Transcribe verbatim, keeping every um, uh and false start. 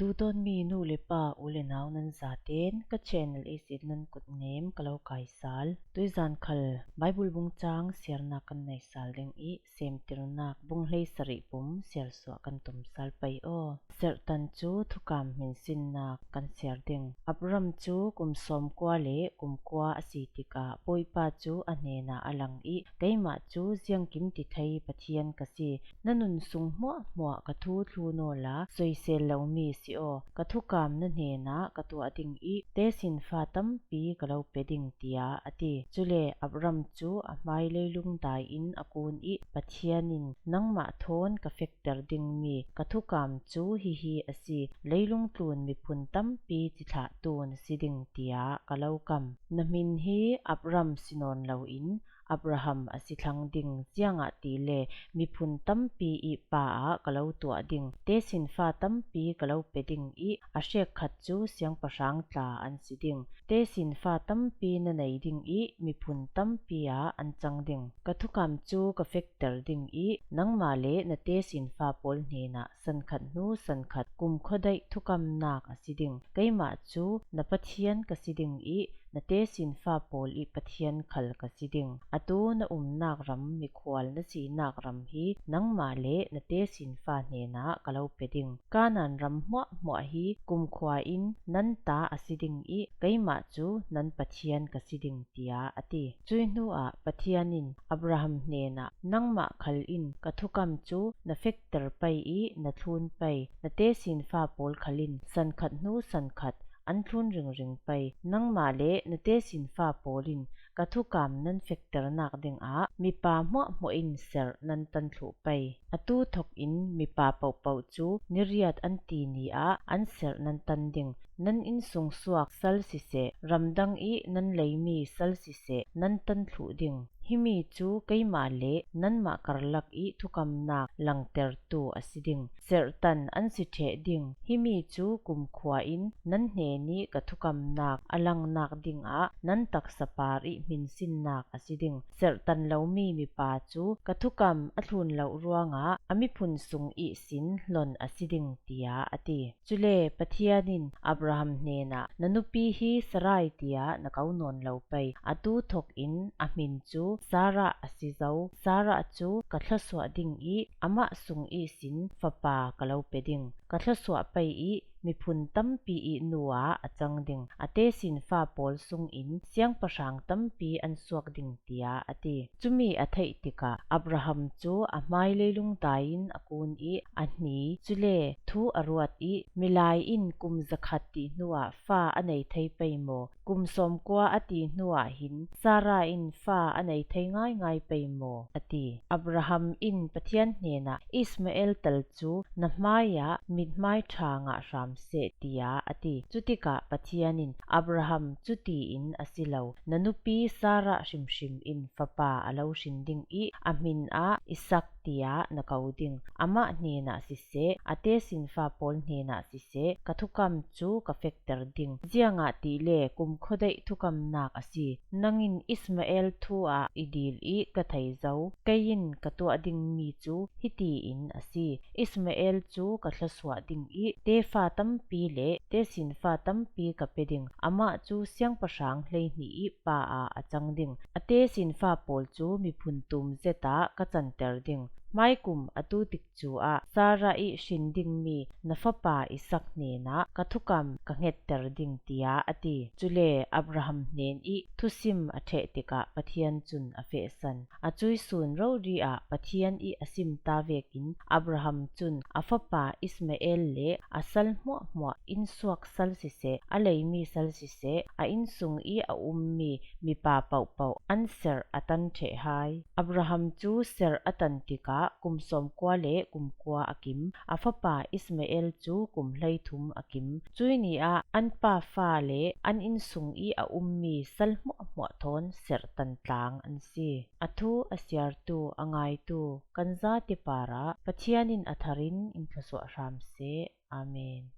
Duhdawtmi nu le pa, u le nau nan zaten ka channel ei sit nan kut nem ka lo kaisal. Tuizan khal Bible bung chang siarna kan neisal ding i, Semtirnak bung hleisarih pum siarsuah kan tumsal pei aw. Serhtan cu thukam hminsinnak kan siar ding. Abram cu kum sawmkua le kum kua a si tikah Bawipa cu a hnenah a lang i, keimah cu ziangkim ti thei Pathian ka si. Na nun sung hmuahhmuah ka thu thlun awla soisel lomi si aw. Ka thukam na hnenah ka tuah ding i, tesinfa tampi ka lo pe ding, tiah a ti. Cule Abram cu a hmai leilung dai in a kun i, Pathian in, nangmah thawn ka fekter dingmi ka thukam cu hihi a si: leilung tlun miphun tampi cithlah tu na si ding, tiah ka lo kam. Na hmin hi Abram si nawn loin Abraham a si thlang ding, ziangahtile miphun tampi i pa ah ka lo tuah ding. Tesinfa tampi ka lo pe ding i, a hrekkhat cu siangpahrang tla an si ding. Tesinfa tampi na nei ding i, miphun tampi ah an cang ding. Ka thukam cu ka fekter ding i, nangmah le na tesinfa pawl hnenah sankhat hnu sankhat kumkhuadeih thukamnak a si ding. Keimah cu na Pathian ka si ding i, na tesinfa pawl i Pathian khal ka si ding. Atu na umnak ram mikhual na sinak ram hi nangmah le na tesinfa hnenah ka lo pe ding. Kanaan ram hmuahhmuah hi kumkhua in nan ta a si ding i, keimah cu nan Pathian ka si ding, tiah a ti. Cui hnuah Pathian in Abraham hnenah, nangmah khal in ka thukam cu na fekter pei i na thlun pei. Na tesinfa pawl khal in sankhat hnu sankhat an thlun ringring pei. Nangmah le na tesinfa pawl in ka thukam nan fekternak dingah mipa hmuahhmuah in serh nan tan thluh pei. Atu thawk in mipa pohpoh cu ni riat an ti ni ah an serh nan tan ding. Nan innsung suak sal siseh, ramdang i nan leimi sal siseh, nan tan thluh ding. Himi cu keimah le nanmah karlak i thukamnak langtertu a si ding. Serhtan an si ṭheh ding. Himi cu kumkhua in nan hnen i ka thukamnak a langnak dingah nan taksa par i hminsinnak a si ding. Serhtan lomi mipa cu ka thukam a thlun loh ruangah a miphun sung ihsin hlon a si ding, tiah a ti. Cule Pathian in Abraham hnenah, na nupi hi Sarai tiah na ko nawn lo pei. Atu thawk in a hmin cu Sarah a si zo. Sarah cu ka thlasuah ding i, amah sung ihsin fapa ka lo pe ding. Ka thlasuah pei i, miphun tampi i nu ah a cang ding. A tesinfa pawl sungin siangpahrang tampi an suak ding, tiah a ti. Cumi a theih tikah Abraham cu a hmai leilung dai in a kun i a hni, cule thu a ruat i, milai in kum zakhat ti hnuah fa a nei thei pei maw? Kum sawmkua a ti hnuah hin Sarah in fa a nei thei ngaingai pei maw? A ti. Abraham in Pathian hnenah, Ismael tal cu na hmaiah mithmai ṭhangah hram seh, tiah a ti. Cutikah Pathian in, Abraham, cutiin a si lo, na nupi Sarah hrimhrim in fapa a lo hrin ding i, a hmin ah Isak tiah na ko ding. Amah hnenah siseh, a tesinfa pawl hnenah siseh, ka thukam cu ka fekter ding. Ziangahtile kumkhuadeih thukamnak a si. Nang in Ismael thu ah i dil i ka thei zo. Kei in ka tuah dingmi cu hitiin a si: Ismael cu ka thlasuah ding i, tefa tampi le tesinfa tampi ka pe ding. Amah cu siangpahrang hleihnih i pa ah a cang ding. A tesinfa pawl cu miphun tum zet ah ka canter ding. Hmaikum atu tik cu ah Sarah i hrin dingmi na fapa Isak hnenah ka thukam ka hngetter ding, tiah a ti. Cule Abraham hnen i thusim a ṭheh tikah Pathian cun a fehsan. A cui sun rori ah Pathian i a simta vekin Abraham cun a fapa Ismael le a sal hmuahhmuah, innsuak sal siseh, a leimi sal siseh, a innsung i a ummi mipa pohpoh an serh a tan ṭheh hai. Abraham cu serh a tan tikah kum sawmkua le kum kua a kim, a fapa Ismael cu kum hleithum a kim. Cui ni ah an pa fa le an innsung i a ummi sal hmuahhmuah thawn serh tan tlang an si. A thu a siartu, a ngaitu kan zate parah Pathian in a thar in in thluasuah hram seh. Amen.